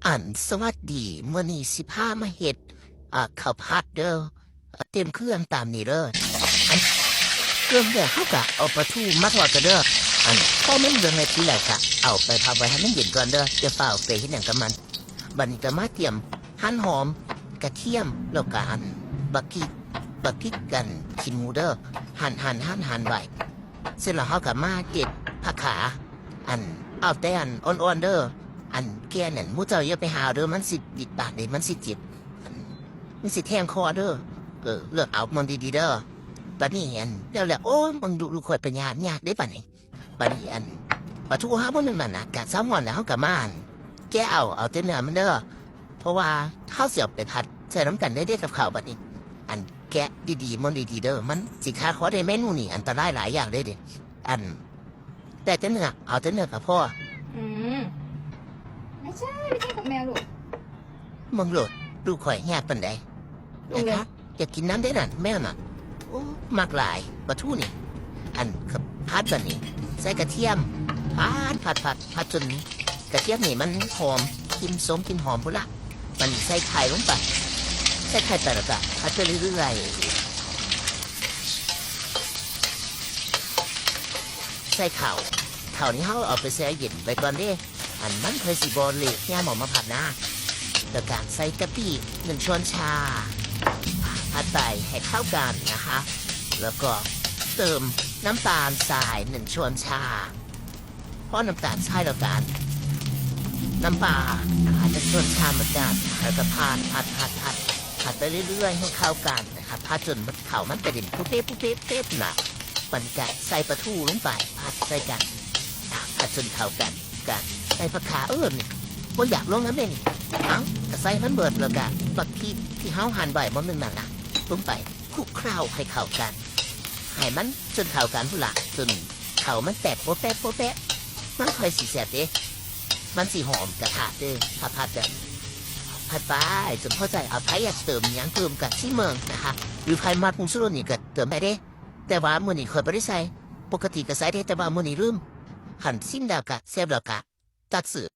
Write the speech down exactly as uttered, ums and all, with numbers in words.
อัน สวัสดี มื้อนี้สิพามาเฮ็ด อ่า ข้าวผัดเด้อ เตรียมเครื่องตามนี้เด้อ อัน เริ่มแรกเฮากะเอาปลาทูมาทอดกันเด้อ อัน พอมันเดือดแล้วกะเอาไปพักไว้ให้มันเย็นก่อนเด้อ อย่าฟ้าวไปเฮ็ดหยังกับมัน บัดนี้กะมาเตรียมหั่นหอม กระเทียม แล้วกะหั่นบักพริก บักพริกกันขี้หนูเด้อ หั่นหั่นหั่นหั่นไว้ เสร็จแล้วเฮากะมาเด็ดผักขา อัน เอาแต่อันอ่อนๆเด้อ อันแก่นั่นหมู่เจ้าอย่าไปหาวเด้อ มันสิบิดปากเด้ มันสิเจ็บ มันสิแทงคอเด้อ เออ เลือกเอาหม่องดีๆเด้อ บัดนี้อัน แล้วๆ โอ้ย มึงดู ดูข่อยเป็นยากยากเด้บัดนี้ บัดนี้อัน ปลาทูเฮาบ่แม่นมันนะ กะแซลมอนแล้วเฮากะมาอัน แกะเอา เอาแต่เนื้อมันเด้อ เพราะว่าเฮาสิเอาไปผัดใส่นำกันได้เด้กับข้าวบัดนี้ อัน แกะดีๆ หม่องดีๆเด้อ มันสิขาดคอเด้ เมนูนี้อันตรายหลายอย่างเลยเด้ อัน แต่แต่เนื้อ เอาแต่เนื้อกะพอ อืม ไม่ใช่ ไม่ใช่ของแมวลูก มึงโลด ลูกข่อยแฮดปานใด ลูกเลย นะครับ อยากกินน้ำได้นั่น แมวน่ะ โอ้ มักหลาย ปลาทูนี่ อัน ผัดบัดนี้ ใส่กระเทียม ผัด ผัด ผัด ผัดจนกระเทียมนี่มันหอม กลิ่นส้ม กลิ่นหอมพุ้นละ บัดนี้ใส่ไข่ลงไป ใส่ไข่ไปแล้วกะผัดไปเรื่อยๆ ใส่ข้าว ข้าวนี้เฮาเอาไปแช่เย็นไว้ก่อนเด้ อันมันค่อยสิบ่เละยามเอามาผัดนะ แล้วกะใส่กะปิหนึ่งช้อนชา ผัดไปให้เข้ากันนะคะ แล้วก็เติมน้ำตาลทรายหนึ่งช้อนชา พอน้ำตาลทรายแล้วกะน้ำปลานะคะหนึ่งช้อนชาเหมือนกัน แล้วก็ผัด ผัด ผัด ผัด ผัดไปเรื่อยๆให้เข้ากันนะคะ ผัดจนมัน ข้าวมันกระเด็นปุ๊บเป๊บปุ๊บเป๊บปุ๊บเป๊บนะ มันกะใส่ปลาทูลงไป ผัดใส่กัน ผัดจนเข้ากัน กะใส่ผักขา เออนี่ บ่อยากลงน้ำเด้นี่ เอ้า กะใส่มันเบิดแล้วกะ บักพริกที่เฮาหั่นไว้บ่แม่นนั่นนะ ลงไปคลุกเคล้าให้เข้ากัน ให้มันจนเข้ากันพุ้นละ จนข้าวมันแตกโป๊ะแป๊ะโป๊ะแป๊ะ มันค่อยสิแซ่บเด้ มันสิหอมกระทะเด้ ถ้าผัดแบบ ผัดไปจนพอใจ เอา ไผอยากเติมหยังเพิ่มกะซิมเบิ่งนะคะ หรือไผมักผงชูรสนี่กะเติมได้เด้ แต่ว่ามื้อนี้ข้อยบ่ได้ใส่ ปกติกะใส่เด้ แต่ว่ามื้อนี้ลืม คันซิมแล้วกะแซ่บแล้วกะ ตักเสิร์ฟ